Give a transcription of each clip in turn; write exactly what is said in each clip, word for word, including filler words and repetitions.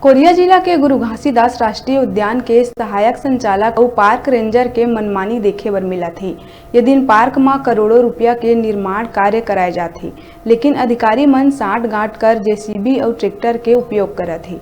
कोरिया जिला के गुरु घासीदास राष्ट्रीय उद्यान के सहायक संचालक अउ पार्क रेंजर के मनमानी देखे बर मिलत हे। ये दिन पार्क म करोड़ों रुपया के निर्माण कार्य कराए जात हे, लेकिन अधिकारी मन सांठ-गांठ कर जेसीबी अउ ट्रैक्टर के उपयोग करत हे।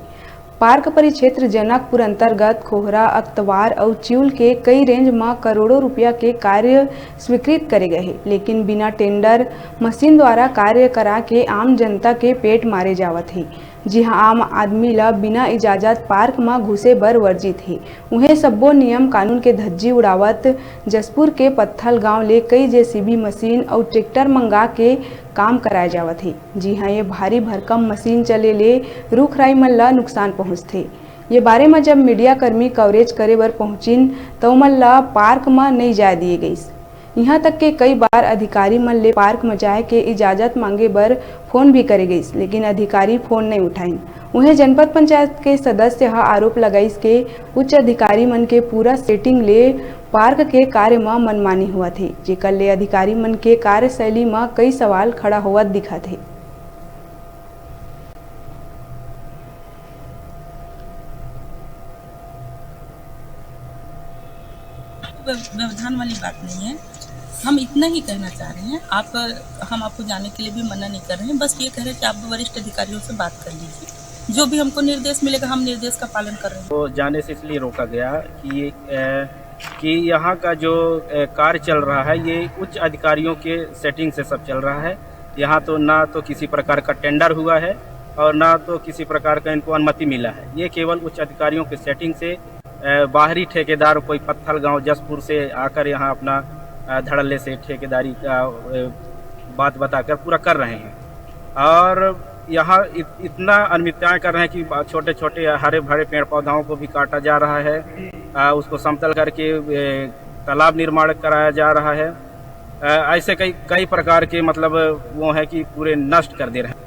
पार्क परिक्षेत्र जनकपुर अंतर्गत खोहरा, अक्तवार अउ चिउल के कई रेंज म करोड़ों रुपया के कार्य स्वीकृत करे गए हे, लेकिन बिना टेंडर मशीन द्वारा कार्य करा के आम जनता के पेट मारे जावत हे। जिहां आम आदमी ल बिना इजाजत पार्क म घुसे बर वर्जित हे, उहें सब्बो नियम कानून के धज्जी उड़ावत जशपुर के पत्थल गांव ले कई जेसीबी मशीन अउ ट्रैक्टर मंगा के काम कराए जावत हे। जिहां ये भारी भरकम मशीन चले ले रूख राई मन ल नुकसान पहुंचथे। ये बारे म जब मीडिया कर्मी कवरेज करे बर पहुंचिन, त ओमन ल पार्क म नइ जाय दिए गइस। इहां तक के कई बार अधिकारी मन ले पार्क म जाय के इजाजत मांगे बर फोन भी करे गइस, लेकिन अधिकारी फोन नइ उठाइन। उहें, जनपद पंचायत के सदस्य ह आरोप लगाइस के उच्च अधिकारी मन के पूरा सेटिंग ले पार्क के कार्य म मनमानी होवत हे, जेकर ले अधिकारी मन के कार्यशैली म कई सवाल खड़ा होवत दिखत हे। व्यव-, व्यवधान वाली बात नहीं है। हम इतना ही कहना चाह रहे हैं, आप, हम आपको जाने के लिए भी मना नहीं कर रहे हैं, बस ये कह रहे हैं कि आप वरिष्ठ अधिकारियों से बात कर लीजिए। जो भी हमको निर्देश मिलेगा, हम निर्देश का पालन कर रहे हैं। तो जाने से इसलिए रोका गया कि, अ, कि यहाँ का जो, अ, कार्य चल रहा है, ये उच्च अधिकारियों के सेटिंग से सब चल रहा है। यहाँ तो ना तो किसी प्रकार का टेंडर हुआ है और ना तो किसी प्रकार का इनको अनुमति मिला है। ये केवल उच्च अधिकारियों के सेटिंग से, अ, बाहरी ठेकेदार कोई पत्थल गांव जसपुर से आकर यहाँ अपना, अ, धड़ल्ले से ठेकेदारी का, अ, बात बताकर पूरा कर रहे हैं। और यहाँ इत-, इतना अनियमितताएं कर रहे हैं कि बा-, छोटे-छोटे हरे भरे पेड़ पौधाओं को भी काटा जा रहा है, अ, उसको समतल करके, अ, तालाब निर्माण कराया जा रहा है। अ, ऐसे कई, कई प्रकार के, मतलब, वो है कि पूरे नष्ट कर दे रहे हैं।